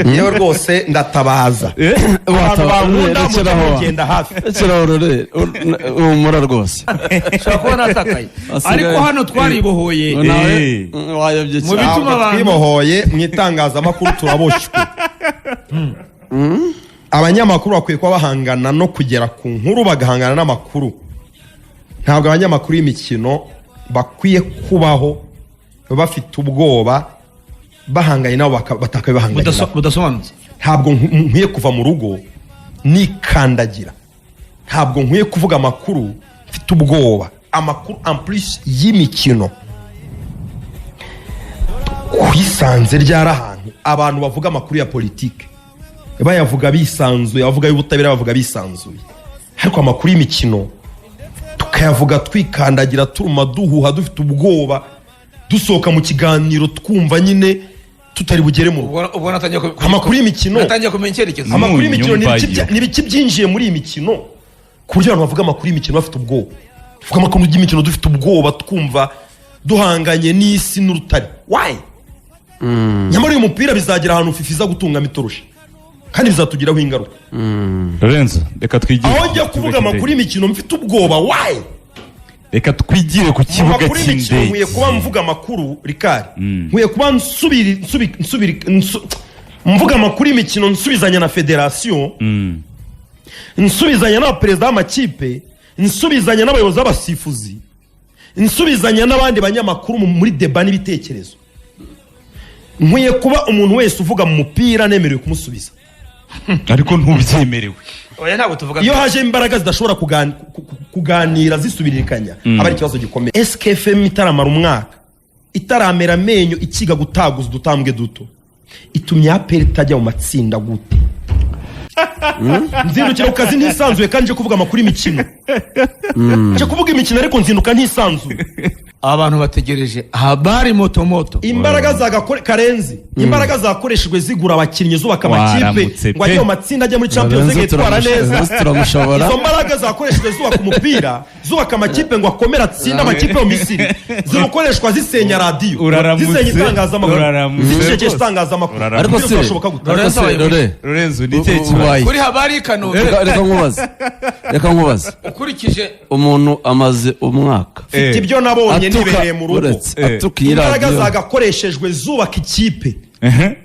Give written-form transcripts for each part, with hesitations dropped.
Yewe, rwose ndatabaza abantu bankunda, mujye Rekeraho. mugenda hafi. Rekeraho rore, humura rwose. Ushobora kuba natakaye, Asigaye- ariko hano twaribohoye. Nawe wayobye Mu cyane. bituma Ntabwo abantu- twibohoye mu itangazamakuru, turaboshywe. Abanyamakuru bakwiye kuba bahangana no kugera ku nkuru, bagahangana n'amakuru. Ntabwo abanyamakuru y'imikino bakwiye kubaho bafite ubwoba, bahanganye nabo batakaye bahanganye nabo. Budasobanutse. Ntabwo nkwiye kuva mu rugo nikandagira, ntabwo nkwiye kuvuga amakuru mfite ubwoba, amakuru en plus y'imikino. Kwisanze ryari ahantu abantu bavuga amakuru ya politike bayavuga bisanzuye, abavuga y'ubutabera bavuga bisanzuye, ariko amakuru y'imikino tukayavuga twikandagira, turuma, duhuha, dufite ubwoba, dusohoka mu kiganiro twumva nyine tutari bugere mu rugo. Ubwo natangiye Amakuru y'imikino. Natangiye kumenya icyerekezo. Amakuru y'imikino ni ibiki? Nyumvayo. Ni ibiki byinjiye muri iyi mikino ku buryo abantu bavuga amakuru y'imikino bafite ubwoba? Tuvuga amakuru y'imikino dufite ubwoba, twumva duhanganye n'isi n'urutare. Why? Nyamara uyu mupira bizagera ahantu FIFA iza gutungamo itoroshi kandi bizatugiraho ingaruka. Lorenzo, reka twigire Aho ku njya kibuga kuvuga cy'indege. amakuru y'imikino mfite ubwoba, why? Reka twigire ku Mu kibuga makuru y'imikino nkwiye cy'indege. kuba mvuga amakuru rikari, nkwiye kuba nsubiri mvuga amakuru y'imikino nsubizanya na federasiyo, nsubizanya n'abaperezida b'amakipe, nsubizanya n'abayobozi b'abasifuzi, nsubizanya n'abandi banyamakuru muri débat n'ibitekerezo. Nkwiye kuba umuntu wese uvuga mu mupira nemerewe kumusubiza. Ariko ntubyemerewe. Oya, ntabwo tuvuga. Iyo haje imbaraga zidashobora kuganira zisubirikanya, aba ari ikibazo gikomeye. SKFM itaramara umwaka, itaramera amenyo, ikiga gutaguza udutambwe duto, itumye APR itajya mu matsinda gute? Nzindukira ku kazi ntisanzuye kandi nje kuvuga amakuru y'imikino, nje kuvuga imikino, ariko nzinduka ntisanzuye. Abantu bategereje habari moto moto. Imbaraga zagakore karenzi, imbaraga zakoreshejwe zigura abakinnyi, zubaka amakipe Waramutse ngo ajye pe. mu matsinda, ajye muri Champions League, yitwara neza. Lorenzo turamushobora. Izo mbaraga zakoreshejwe zubaka umupira, zubaka amakipe ngo akomere, atsinde amakipe yo mu Misiri, zikoreshwa zisenya radiyo, Uraramutse. zisenya itangazamakuru, Uraramutse zicecekesha rwose. itangazamakuru. Uraramutse. Ariko Ibyo se byashoboka gute? ariko se Rore, Lorenzo, ni ikihe kibazo? ubaye Kuri habari i Kanombe. Reka nkubaze, reka nkubaze. Ukurikije Umuntu amaze umwaka Mfite ibyo nabonye atuka nibereye mu rugo. uretse atuka iyi Imbaraga radiyo. zagakoreshejwe zubaka ikipe Ehe.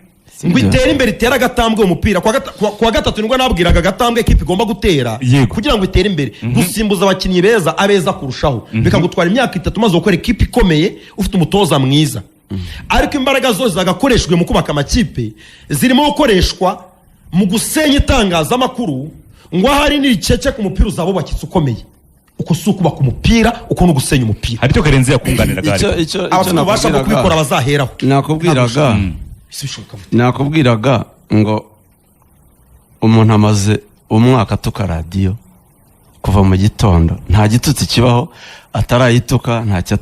ngo itere imbere, itere agatambwe mu mupira. Kuwa gatatu nibwo nabwiraga agatambwe ekipe igomba gutera kugira ngo itere imbere: gusimbuza abakinnyi beza, abeza kurushaho. Bikagutwara imyaka 3 umaze gukora ekipe ikomeye, ufite umutoza mwiza. Ariko imbaraga zose zagakoreshejwe mu kubaka amakipe zirimo gukoreshwa mu gusenya itangazamakuru, ngo ahari niricece ku mupira uzaba wubakitse ukomeye. Uko si ukubaka umupira, uko ni ugusenya umupira. Hari icyo Karenzi yakunganiraga Icyo ariko. icyo icyo Abafite ububasha bwo kubikora bazaheraho. Nakubwiraga Ese bishoboka gute? nakubwiraga ngo umuntu amaze umwaka atuka radiyo kuva mu gitondo, nta gitutsi kibaho atarayituka, ntacyo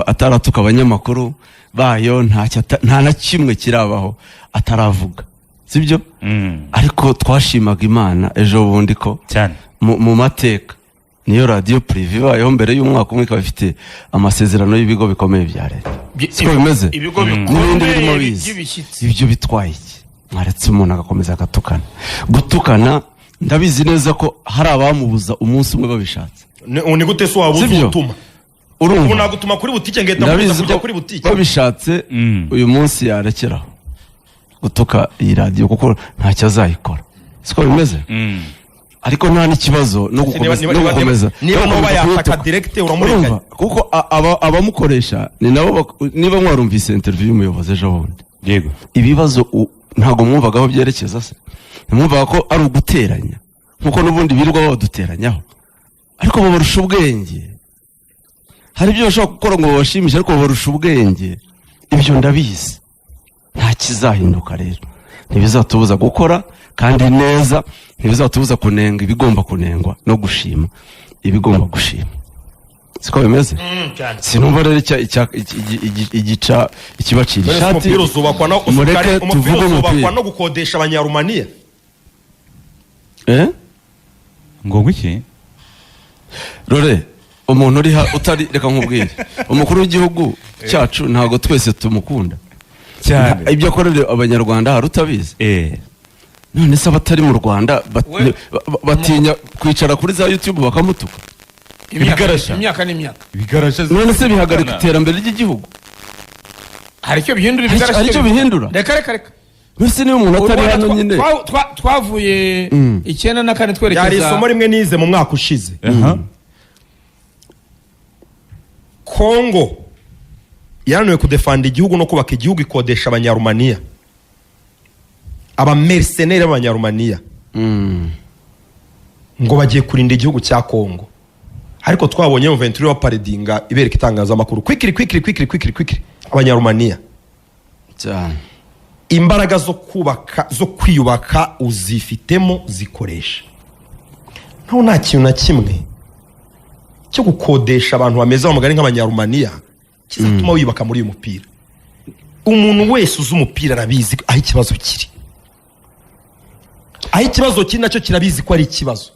ataratuka abanyamakuru bayo, ntacyo nta na kimwe kirabaho ataravuga, sibyo? Ariko twashimaga Imana ejo bundi ko Cyane. mu mateka niyo radiyo privé ibayeho mbere y'umwaka umwe ikaba ifite amasezerano y'ibigo bikomeye bya leta. Siko bimeze? Ibigo N'ibindi birimo bikomeye biza. by'ibishyitsi. Ibyo bitwaye iki? Mwaretse umuntu agakomeza agatukana. Gutukana, ndabizi neza ko hari abamubuza umunsi umwe babishatse. Ni gute se waba uzi Sibyo? utuma ubu? Urumva? Nagutuma kuri butike ngahita nkomeza Ndabizi kujya ko kuri butike. babishatse uyu munsi yarekeraho gutuka iyi radiyo, kuko ntacyo azayikora. Siko bimeze? Ariko nta n'ikibazo no gukomeza Niba- no niba- gukomeza niba no nuba gukomeza yataka kuyituka. direct, uramurenganya. Urumva? Kuko abamukoresha ni nabo niba mwarumvise interview y'umuyobozi ejo bundi, ibibazo ntabwo mwumvaga aho byerekeza se? Ntimwumvaga ko ari uguteranya nkuko n'ubundi birirwa babaduteranyaho? Ariko babarusha ubwenge. Hari ibyo bashobora gukora ngo babashimishe, ariko babarusha ubwenge, ibyo ndabizi. Nta kizahinduka rero, ntibizatubuza gukora kandi neza, ntibizatubuza kunenga ibigomba kunengwa no gushima ibigomba gushima. Siko bimeze? Cyane. Sinumva rero igica ikibacira Mbese ishati. umupira uzubakwa no Mureke umupira tuvuge uzubakwa umupira. no gukodesha Abanyarumaniya? Eh? Ngo ngwiki? Rore, umuntu uri utari, reka nkubwire, umukuru w'igihugu cyacu ntabwo twese tumukunda. Cyane. Ibyo akorera Abanyarwanda hari utabizi? None se abatari mu Rwanda batinya kwicara kuri za YouTube bakamutuka? Ibigarasha. Imyaka n'imyaka. Ibigarasha. None se bihagarika iterambere ry'igihugu? Hari icyo bihindura? Hari Ibigarasha? icyo bihindura? Reka, reka, reka. Mbese niba umuntu atari U Rwanda hano nyine twavuye 94 Byari twerekeza isomo rimwe nize mu mwaka ushize. Kongo yananiwe kudefanda igihugu no kubaka igihugu, ikodesha Abanyarumaniya, abamercenaires b'Abanyarumaniya, ngo bagiye kurinda igihugu cya Kongo. Ariko twabonye M23 baparedinga, ibereka itangazamakuru quickly, quickly, quickly, quickly, quickly, Abanyarumaniya. Cyane. Imbaraga zo kubaka, zo kwiyubaka uzifitemo, zikoresha. Naho nta kintu na kimwe cyo gukodesha abantu bameze bamugani nk'Abanyarumaniya kizatuma wiyubaka muri uyu mupira. Umuntu wese uzi umupira arabizi aho ikibazo kiri. Aho ikibazo kiri nacyo kirabizi ko ari ikibazo.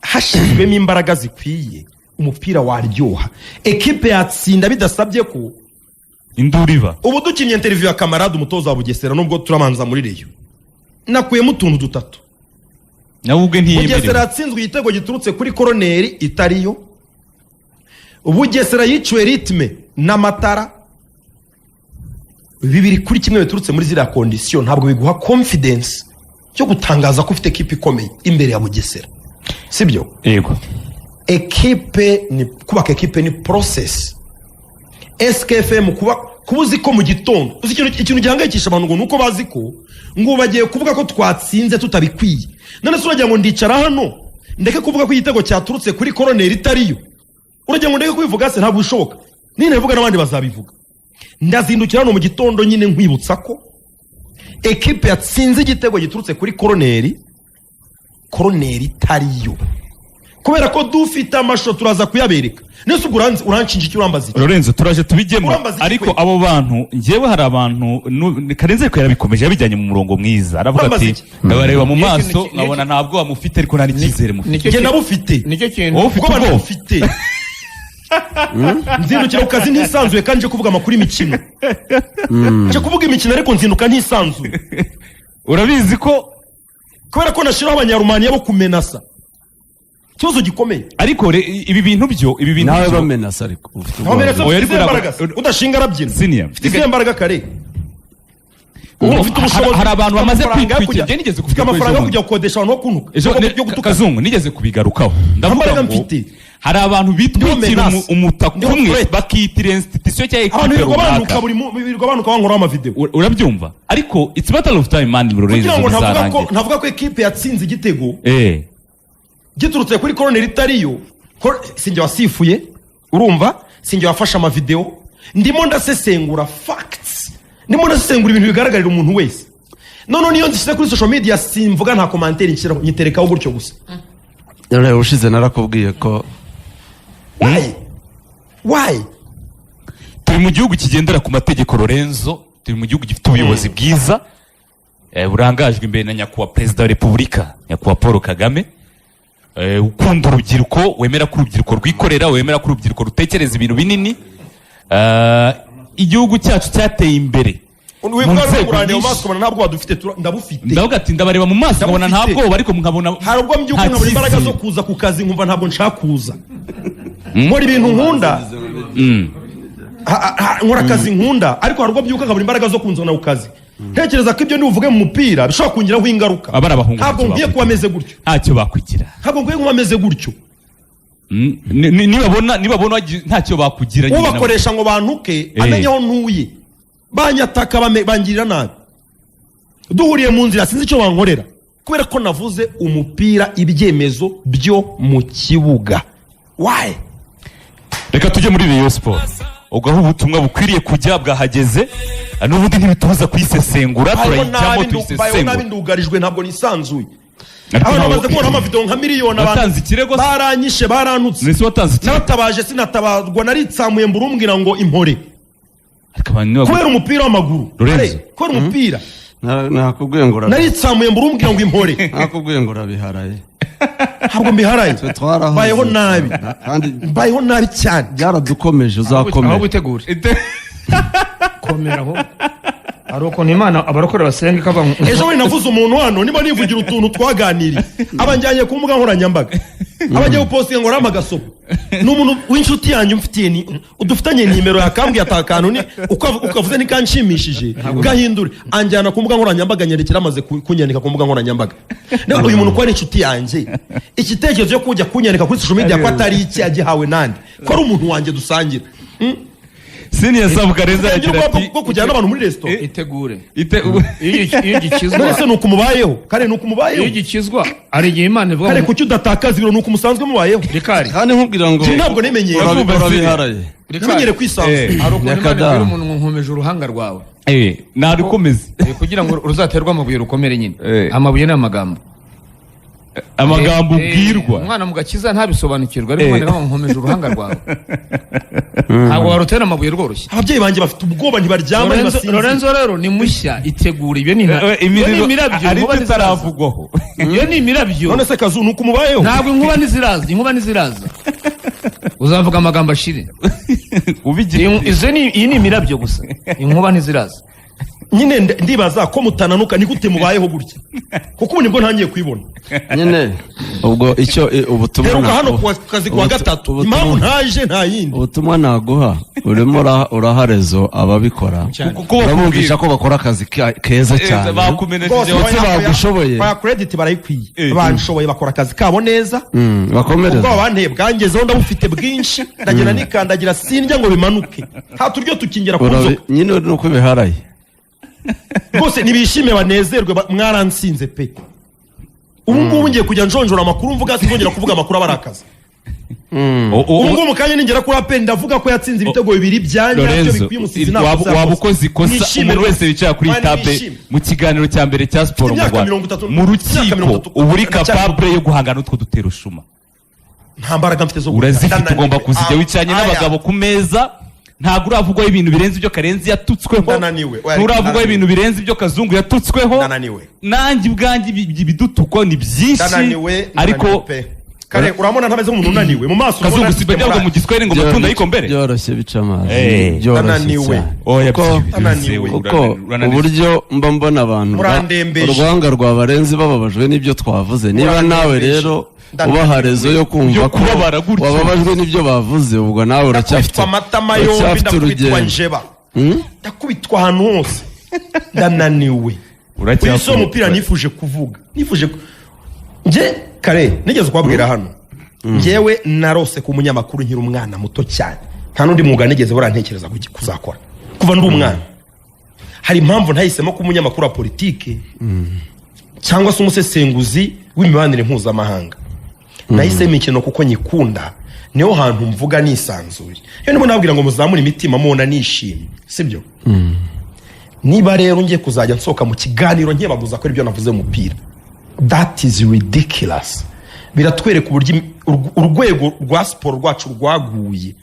Hashyizwemo imbaraga zikwiye, umupira waryoha, ekipe yatsinda bidasabye ko induru iba. Ubu dukinnye interview ya Kamarade, umutoza wa Bugesera, nubwo turamanza muri Rayon, nakuyemo utuntu dutatu. Nawe ubwe Bugesera ntiyemerewe. yatsinzwe igitego giturutse kuri koroneri itariyo. Bugesera yiciwe rythme n'amatara 2-1 biturutse muri ziriya conditions. Ntabwo biguha confidence yo gutangaza ko ufite ekipe ikomeye imbere ya Bugesera, sibyo? Yego. Ekipe ni kubaka, ekipe ni process. SKFM kuba uzi ko mu gitondo uzi ikintu gihangayikisha abantu, ngo ni uko bazi ko ngo bagiye kuvuga ko twatsinze tutabikwiye. None se uragira ngo ndicara hano ndeke kuvuga ko igitego cyaturutse kuri koroneri itariyo? Uragira ngo ndeke kubivuga se? Ntabwo bishoboka. Ninabivuga n'abandi bazabivuga. Ndazindukira hano mu gitondo nyine nkwibutsa ko ekipe yatsinze igitego giturutse kuri koroneri, koroneri itariyo, kubera ko dufite amashusho turaza kuyabereka. Nese ubwo uranshinja iki? Urambaza iki? Lorenzo, turaje tubijyemo. Urambaza iki Ariko kwe? abo bantu, njyewe hari abantu Karenzi ariko yarabikomeje, yabijyanye mu murongo mwiza, aravuga Urambaza ati iki? ndabareba mu Nicyo maso nkabona ntabwo bamufite, ariko nta n'icyizere mufite. Nicyo Njye nabufite. Nicyo kintu. Wowe ufite Ubwoba ubwoba. ndabufite. Nzindukira ku kazi ntisanzuye kandi nje kuvuga amakuru y'imikino, nje kuvuga imikino, ariko nzinduka ntisanzuye. Urabizi ko Kubera ko nashyiraho Abanyarumaniya bo kumenasa, ikibazo gikomeye. Ariko ibi bintu byo, ibi bintu Nawe byo bamenasa, ariko ufite ubwoba. Bamenasa. Oya, Ufite ariko izihe mbaraga se? Udashinga arabyina. Senior. Ufite izihe mbaraga kare? Ubu Ufite ubushobozi, hari abantu ufite bamaze amafaranga yo kwitwikira. kujya- Njye nigeze ufite kubigarukaho amafaranga yo ejo kujya gukodesha abantu bo kuntuka, ejo yo gutuka. Kazungu, nigeze kubigarukaho, ndavuga Mbaraga ngo mfite. hari abantu bitwikira Ndiho menace. umutaka Ndiho umwe, threat. bakitira institution cyangwa Abantu ekipe birirwa bantuka runaka. buri birirwa bantuka, bankoraho amavideo. Urabyumva, ariko it's matter of time, man, Lorenzo, Kugira ngo ntavuga ko bizarangira. ntavuga ko ekipe yatsinze igitego giturutse kuri koroneri itariyo, sinjye wasifuye, urumva, sinjye wafashe amavideo. Ndimo ndasesengura facts, ndimo ndasesengura ibintu bigaragarira umuntu wese. None niyo nzishyize kuri social media simvuga, nta commentaire nshyiraho, nyiterekaho gutyo gusa. Rero ushize narakubwiye ko Why, why? Turi mu gihugu kigendera ku mategeko, Lorenzo. Turi mu gihugu gifite ubuyobozi bwiza, burangajwe imbere na nyakubahwa Perezida wa Repubulika, nyakubahwa Paul Kagame, ukunda urubyiruko, wemera ko urubyiruko rwikorera, wemera ko urubyiruko rutekereza ibintu binini. Igihugu cyacu cyateye imbere mu Wibwa nzego urandeba mu nyinshi. maso ukabona ntabwo wadufite, ndabufite. Ndavuga ati ndabareba mu maso nkabona nta Ndabufite. bwoba, ariko nkabona Hari ubwo mbyuka nta nkabura imbaraga zo cyizere. kuza ku kazi, nkumva ntabwo nshaka kuza. Nkora ibintu nkunda. Nkora akazi nkunda, ariko hari ubwo mbyuka nkabura imbaraga zo kunzana ku kazi, ntekereza ko ibyo ndibuvuge mu mupira bishobora kungiraho ingaruka. Aba ari abahungu Ntabwo ntacyo nkwiye bakwigira. kuba ameze gutyo. Ntacyo bakwigira. Ntabwo nkwiye kuba ameze gutyo. Nibabona ntacyo bakugira nyine. Ubakoresha ngo bantuke, amenye aho ntuye, banyataka, bangirira nabi, duhuriye mu nzira sinzi icyo bankorera, kubera ko navuze umupira, ibyemezo byo mu kibuga. Why? Reka tujye muri Rayon Sport. Ubwo aho ubutumwa bukwiriye kujya bwahageze, n'ubundi ntibitubuza kuyisesengura. Bayeho Turayijyamo, nabi, bayeho nabi, tuyisesengura. ndugarijwe, ntabwo nisanzuye. Ariko Abantu ntabwo- bamaze kubona amavideo nka miliyoni. Abantu Watanze ikirego se? baranyishe, baranutse. Nese watanze ikirego? Naratabaje sinatabarwa, naritsamuye mbura umbwira ngo impore. Ariko abantu niba- Kubera umupira w'amaguru. Lorenzo. Are, kubera umupira. Nakubwiye ngo Naritsamuye mbura umbwira ngo impore. Nakubwiye ngo urabiharaye. Ntabwo mbiharaye. Twe twarahoze. Mbayeho nabi. Kandi Mbayeho nabi cyane. byaradukomeje, Aho uzakomera. gutegura. Komera aho, hari ukuntu Imana abarokore basenga ikava. Ejo bundi navuze umuntu hano, niba nivugira utuntu twaganiriye, abanjyanye ku mbuga nkoranyambaga, abagiye gupostinga ngo rama agasopo. Ni umuntu w'inshuti yanjye umfitiye, ni dufitanye nimero, yakambwiye ati akantu ni ukavuze ntikanshimishije, gahindure. Anjyana ku mbuga nkoranyambaga, nyandikira, amaze kunyandika ku mbuga nkoranyambaga. Niba uyu muntu ko ari inshuti yanjye, igitekerezo cyo kujya kunyandika kuri social media ko atari iki, yagihawe nande, ko ari umuntu wanjye dusangira? Senior Samu Karenzi Ngira aragira ubwoba ati bwo kujyana n'abantu muri resitora. Itegure. Iyo ugikizwa. None se ni uku umubayeho kare? Ni uku Iyo umubayeho? ugikizwa, hari igihe Imana ivuga Kare, ngo kuki udatakaza ibiro? Ni uku musanzwe mubayeho? Rikari. Kandi nkubwira ngo Njye ntabwo nimenyereye. Urabiharaye. Namenyere kwisanzura. Hari ukuntu Imana Nyakadara. ibwira umuntu ngo nkomeje uruhanga rwawe. Narukomeze. Kugira ngo ruzaterwe amabuye rukomere nyine. Amabuye ni amagambo. Amagambo ubwirwa. Umwana mu gakiza ntabisobanukirwa, ariko Imana iravuga ngo nkomeje uruhanga rwawe, ntabwo warutera amabuye rworoshye. Ababyeyi banjye bafite ubwoba, ntibaryama, ntibasinzira. Lorenzo rero ni mushya, itegura. Ibyo ni iyo ni imirabyo, Hari inkuba ibyo ntiziraza. utaravugwaho. Iyo ni imirabyo. None se Kazu, ni uku mubayeho? Ntabwo inkuba ntiziraza, inkuba ntiziraza, uzavuga amagambo ashire. Ubigira. Izo ni iyi ni imirabyo gusa, inkuba ntiziraza. Nyine ndibaza ko mutananuka, ni gute mubayeho gutya? Kuko ubu nibwo ntangiye kuyibona. Nyine ubwo icyo ubutumwa Heruka hano ku kazi kuwa gatatu. Impamvu ntaje nta yindi. Ubutumwa naguha, urimo uraha rezo ababikora, Kuko urabumvisha ko bakora akazi keza cyane. Bakumenesheje. Rwose. Ndetse bagushoboye. Oya, credit barayikwiye, banshoboye, bakora akazi kabo neza. Bakomereze. Ubwoba banteye bwangezeho, ndabufite bwinshi, ndagenda nikandagira, sindya ngo bimanuke, nta turyo tukingera ku nzoka. Nyine ni uko biharaye. Rwose nibishime, banezerwe, mwaransinze pe. Ubu ngubu ngiye kujya njonjora amakuru mvuga, sinzongera kuvuga amakuru abarakaza. Ubu ngubu mu kanya ningera kuri APR, ndavuga ko yatsinze ibitego bibiri bya nyabyo, Lorenzo, bikwiye umusizi, nta kosa waba yakoze. ukoze ikosa. Nishime Umuntu rwose. wese wicara kuri Mani, table nishime. mu kiganiro cya mbere cya siporo mu Imyaka Rwanda, 30, mu imyaka rukiko, 30, uba uri ndacyari capable yo guhangana n'utwo dutera ushuma. Nta mbaraga mfite zo Urazifite. Ndananiwe. Ugomba kuzijya wicaranye Aya. n'abagabo ku meza. Ntabwo uravugwaho ibintu birenze ibyo Karenzi yatutsweho. Ndananiwe. Oya, Nturavugwaho ndananiwe. ibintu birenze ibyo Kazungu yatutsweho. Ndananiwe. Nanjye ubwanjye ibidutukwa ni byinshi. Ndananiwe. Ariko Ndananiwe pe. Kare, urabona ntameze nk'umuntu unaniwe mu maso? Kazungu, Urabona si mfite byavuga mu morale. Giswahili ngo matunda yiko mbere. Byoroshye bica amazi. Byoroshye Ndananiwe. cyane. Oya, Ndananiwe. Kuko uburyo mba mbona abantu Murandembeje. urwanga rwabarenze, bababajwe n'ibyo twavuze, niba nawe Murandembeje. rero Ndananiwe. ubaha rezo yo kumva Yo ko kubabara gutyo. wababajwe n'ibyo bavuze, ubwo nawe uracyafite Ndakubitwa amatama yombi. uracyafite Ndakubitwa urugendo. njeba, ndakubitwa ahantu hose, ndananiwe. Uyu si wo mupira nifuje kuvuga, nifuje njye kare nigeze kubabwira hano. Njyewe narose ku munyamakuru nkiri umwana muto cyane, nta n'undi mwuga nigeze burantekereza kuzakora kuva ndi umwana. Hari impamvu ntahisemo kuba umunyamakuru wa politiki cyangwa se umusesenguzi w'imibanire mpuzamahanga. Nahisemo imikino kuko nyikunda, niho hantu mvuga nisanzuye. Iyo ndimo nababwira ngo muzamure imitima, mubona nishimye, sibyo? Niba rero ngiye kuzajya nsohoka mu kiganiro nkebaguza ko ibyo navuze mu mupira, that is ridiculous. Biratwereka uburyo urwego rwa siporo rwacu rwaguye.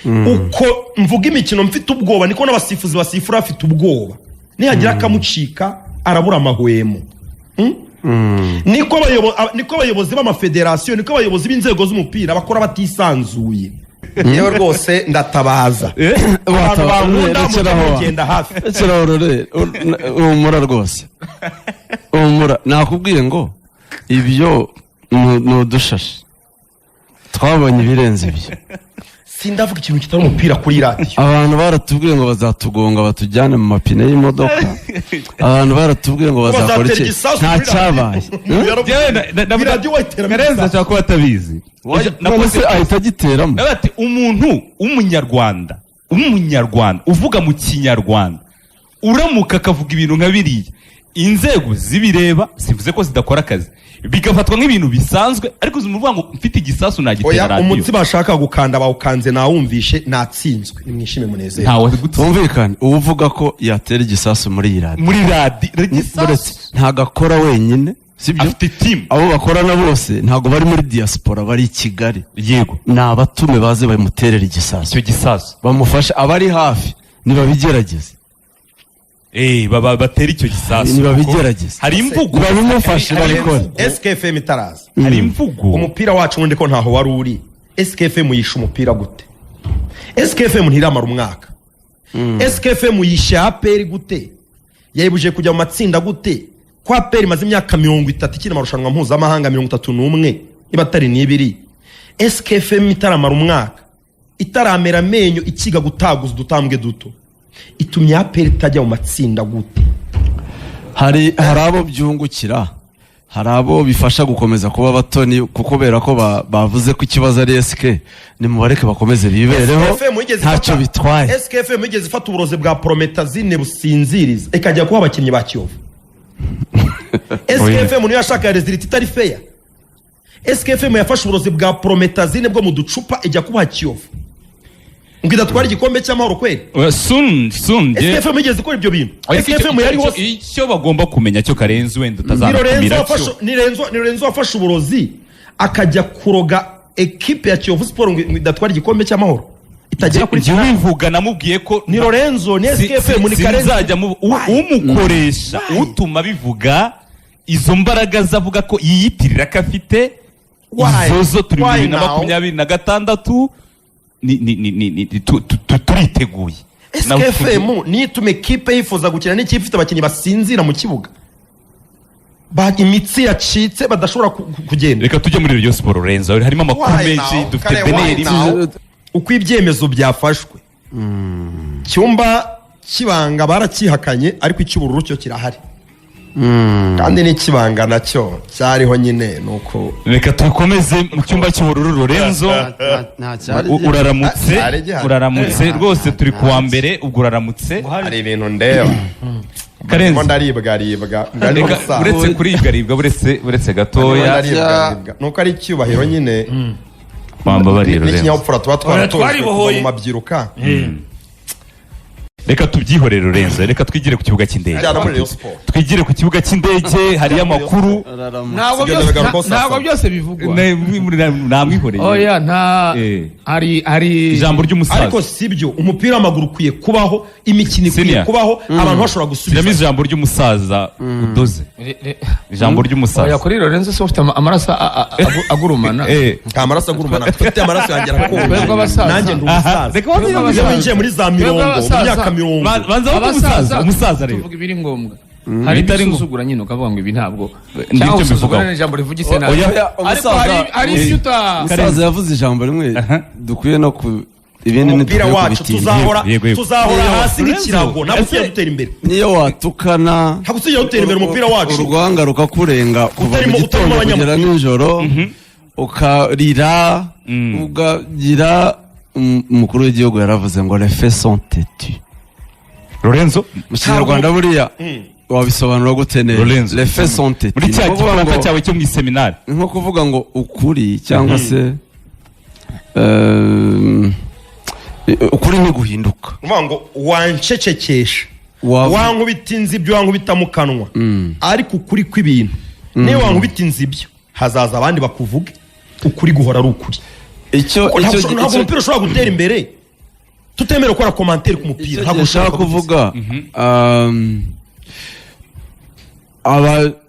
Uko mvuga imikino mfite ubwoba, niko n'abasifuzi basifura bafite ubwoba, nihagira akamucika arabura amahwemo. Niko abayobozi b'amafederasiyo, niko abayobozi b'inzego z'umupira bakora batisanzuye. Yewe rwose ndatabaza abantu bankunda, mujye Rekeraho. mugenda hafi. Rekeraho rore, humura rwose, humura. Nakubwiye ngo ibyo ni udushashi, twabonye ibirenze ibyo. Sindavuga ikintu kitari umupira kuri radiyo. Abantu baratubwiye ngo bazatugonga batujyane mu mapine y'imodoka, abantu baratubwiye ngo bazakora Bazatera iki, igisasu nta kuri radiyo. cyabaye. Njyewe Iyi radiyo wayiteramo Karenzi igisasu. ashobora kuba atabizi. None se ahita agiteramo? Nawe ati umuntu w'umunyarwanda uvuga mu Kinyarwanda uramuka akavuga ibintu nka biriya, inzego zibireba, sivuze ko zidakora akazi, bigafatwa nk'ibintu bisanzwe. Ariko uzi uvuga ngo mfite igisasu nagitera Oya. radiyo. Umutsi bashaka gukanda bawukanze, nawumvishe, natsinzwe. Nimwishime, munezerwe. Ntawe gutsinda. Twumvikane, uwo uvuga ko yatera igisasu muri iyi radiyo, Muri radiyo. buretse ntabwo akora wenyine, sibyo? Afite team. Abo bakorana bose ntabwo bari muri diaspora, bari i Kigali. Ni abatume baze bamuterera igisasu. Icyo gisasu. Bamufashe, abari hafi nibabigerageze. Baba batera icyo gisasu. Nibabigerageze. Hari imvugo. Babimufashe, babikore. SKFM itaraza, Hari imvugo. umupira wacu wundi ko ntaho wari uri, SKFM yishe umupira gute? SKFM ntiramara umwaka. SKFM yishe APR gute? Yayibujije kujya mu matsinda gute? Ko APR imaze imyaka 30 ikina amarushanwa mpuzamahanga, 31 niba atari n'ibiri, SKFM itaramara umwaka, itaramera amenyo, ikiga gutaguza udutambwe duto, itumye APR itajya mu matsinda gute? Hari abo byungukira, hari abo bifasha gukomeza kuba abatoni, kubera ko bavuze ko ikibazo ari SK. Nimubareke bakomeze bibereho, SKFM yigeze ntacyo bitwaye. SKFM yigeze ifata uburozi bwa promethazine businziriza, ikajya kuba abakinnyi ba Kiyovu. SKFM niyo yashakaga résultat itari fair. SKFM yafashe uburozi bwa promethazine bwo mu ducupa, ijya kubaha Kiyovu ngo idatwara igikombe cy'amahoro kweri. Soon soon. SKFM yigeze ikora ibyo bintu? Ariko SKFM yari hose. Icyo bagomba kumenya cyo, Karenzi, wenda Ni Lorenzo utazanakumira wafashe cyo. Ni Lorenzo wafashe uburozi akajya kuroga ekipe ya Kiyovu Sport ngo idatwara igikombe cy'amahoro, itagera kuri Jya finale. ubivuga, namubwiye ko Ni Lorenzo, ni SKFM, ni Karenzi. Sinzajya Why? umukoresha Why? utuma bivuga izo mbaraga ze avuga ko yiyitirira ko afite. Why? Izo zo turi mu Why bibiri na now? makumyabiri na gatandatu, ni turiteguye. SKFM niyo ituma ekipe yifuza gukina n'ikipe ifite abakinnyi basinzira mu kibuga, imitsi yacitse, badashobora kugenda. Reka tujye muri Rayon Sport, Lorenzo, harimo amakuru Why menshi now? dufite. Kare, why Beneri. now? Uko ibyemezo byafashwe, cyumba cy'ibanga baracyihakanye, ariko icy'ubururu cyo kirahari, kandi n'ikibanga nacyo cyariho nyine, nuko Reka tukomeze mu cyumba cy'ubururu, Lorenzo. Nta cyari Uraramutse. Cyari gihari. Uraramutse rwose, turi kuwa mbere ubwo, uraramutse. Hari ibintu ndeba. Karenzi. Ndimo ndaribwaribwa Reka, ngari. uretse kuribwaribwa, buretse gatoya. Ndaribwaribwa nuko ari icyubahiro nyine Wambabariye, Lorenzo. n'ikinyabupfura tuba twaratojwe kuva Twaribohoye. mu mabyiruka. Reka tubyihorere, Lorenzo, reka twigire ku kibuga cy'indege. Jyana muri Rayon Sport. Twigire ku kibuga cy'indege, hariyo amakuru. Ntabwo Sibyo, byose ndabigarukaho saa ntabwo saba. byose bivugwa. Namwihoreye. Oya, nta hari Ijambo ry'umusaza. Ariko sibyo, umupira w'amaguru ukwiye kubaho, imikino ikwiye Senior. kubaho, abantu bashobora Shyiramo gusubiza. ijambo ry'umusaza udoze, ijambo ry'umusaza. Oya, kuri Lorenzo se ufite amaraso agurumana? Nta maraso agurumana mfite, amaraso yanjye Twebwe arakonje. abasaza. Nanjye ndi umusaza. Reka banze. Twebwe Iyo winjiye muri za Twebwe mirongo, mu abasaza. myaka mirongo. Banza wumve umusaza, umusaza rero. Tuvuga ibiri ngombwa, hari Ibitari ibyo usuzugura nyine ukavuga ngo ibi ntabwo, Nibyo cyangwa usuzugura mbivugaho. ni ijambo rivugitse nabi, Oya, ariko hari ibyo uta Umusaza yavuze ijambo rimwe dukwiye no ku ibindi Umupira ntidukwiye wacu kubitinda. tuzahora Yego, yego. tuzahora hasi Lorenzo, nk'ikirago, ntabwo tuzigera dutera imbere. Niyo watukana, Ntabwo tuzigera dutera imbere umupira wacu. Urwanga rukakurenga kuva mu Utarimo gitondo kugera abanyamupira. nijoro, ukarira, ukagira umukuru w'igihugu yaravuze ngo "Les faits sont têtus". Lorenzo. Mu Kinyarwanda buriya wabisobanura gute neza? Lorenzo. Les faits sont têtus. Muri cya Ni ukuvuga gifaransa ngo- cyawe cyo mu iseminari. Ni nko kuvuga ngo ukuri, cyangwa se ukuri ni guhinduka. Uvuga ngo wancecekesha, wankubita inzibyo, wankubita mu kanwa, ariko ukuri kw'ibintu, niyo wankubita inzibyo hazaza abandi bakuvuge. Ukuri guhora ari ukuri. Icyo Kuko icyo ntabwo umupira ushobora gutera imbere tutemerewe gukora commentaire ku mupira. Icyo Ntabwo nshaka bishoboka. kuvuga,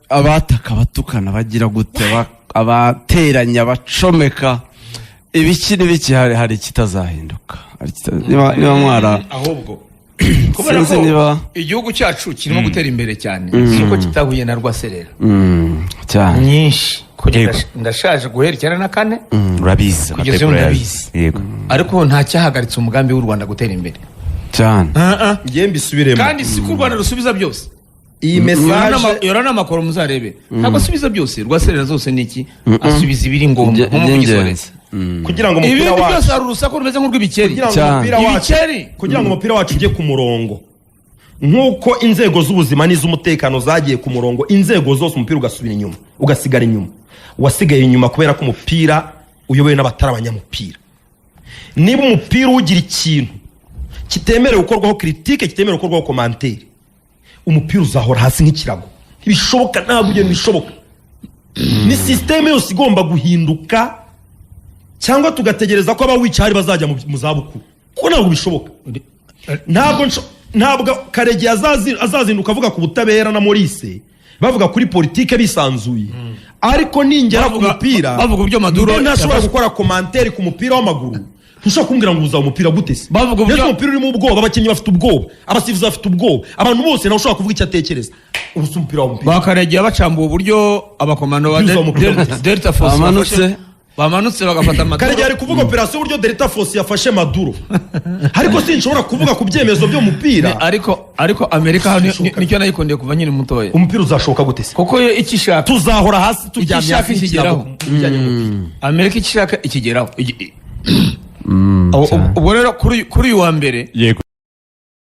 abataka, abatukana, bagira gute, abateranya, abacomeka ibiki n'ibiki, hari ikitazahinduka. Niba mwara Ahubwo kubera Sinzi ko niba igihugu cyacu kirimo gutera imbere cyane, si uko kitahuye na rwaserera cyane. nyinshi. Kugeza Yego. ndashaje guhera 94 Urabizi. kugeza Amateka ubu urayazi. ndabizi. Yego. Ariko nta cyahagaritse umugambi w'u Rwanda gutera imbere. Cyane. Ngiye mbisubiremo. Kandi si ko u Rwanda rusubiza byose. Iyi message Yora n'amakoro muzarebe, ntabwo asubiza byose, rwaserera zose ni iki, asubiza ibiri ngombwa nk'umuvugizi wa Iby'ingenzi. leta. Kugira ngo umupira Ibindi wacu byose, hari urusaku rumeze nk'urw'ibikeri. Kugira ngo Cyane. umupira wacu Ibikeri. Kugira ngo umupira wacu ujye ku murongo nk'uko inzego z'ubuzima n'iz'umutekano zagiye ku murongo, inzego zose, umupira ugasubira inyuma, ugasigara inyuma, wasigaye inyuma kubera ko umupira uyobowe n'abatari abanyamupira. Niba umupira ugira ikintu kitemerewe gukorwaho critique, kitemerewe gukorwaho commentaire, umupira uzahora hasi nk'ikirago. Ntibishoboka, ntabwo ibyo bishoboka. Ni système yose igomba guhinduka, cyangwa tugategereza ko abawica bazajya mu zabukuru, kuko ntabwo bishoboka. Ntabwo Karegeya azazinduka avuga ku butabera na Maurice bavuga kuri politike bisanzuye, ariko ningera ku mupira Bavuga uburyo Maduro mbe ntashobora yafashwe. gukora commentaire ku mupira w'amaguru. Ntushobora kumbwira ngo uzaba umupira gute se? Bavuga uburyo- Mbese umupira urimo ubwoba, abakinnyi bafite ubwoba, abasifuzi bafite ubwoba, abantu bose, nawe ushobora kuvuga icyo atekereza. Ubu si umupira w'umupira. Bakaregiye bacambuye uburyo abakomando ba Yuzuye umupira. Delta Force Bamanutse. Bamanutse bagafata Maduro. Karegeya ari kuvuga operasiyo, uburyo Delta Force yafashe Maduro, ariko sinshobora kuvuga ku byemezo by'umupira. Ariko Amerika hano nicyo nayikundiye kuva nkiri mutoya. Umupira uzashoboka gute se? Kuko yo icyo ishaka Tuzahora hasi, turyamye Icyo ishaka hasi ikigeraho. nk'ikirago mu bijyanye n'umupira. Amerika icyo ishaka ikigeraho. Ubwo rero kuri uyu wa mbere Yego.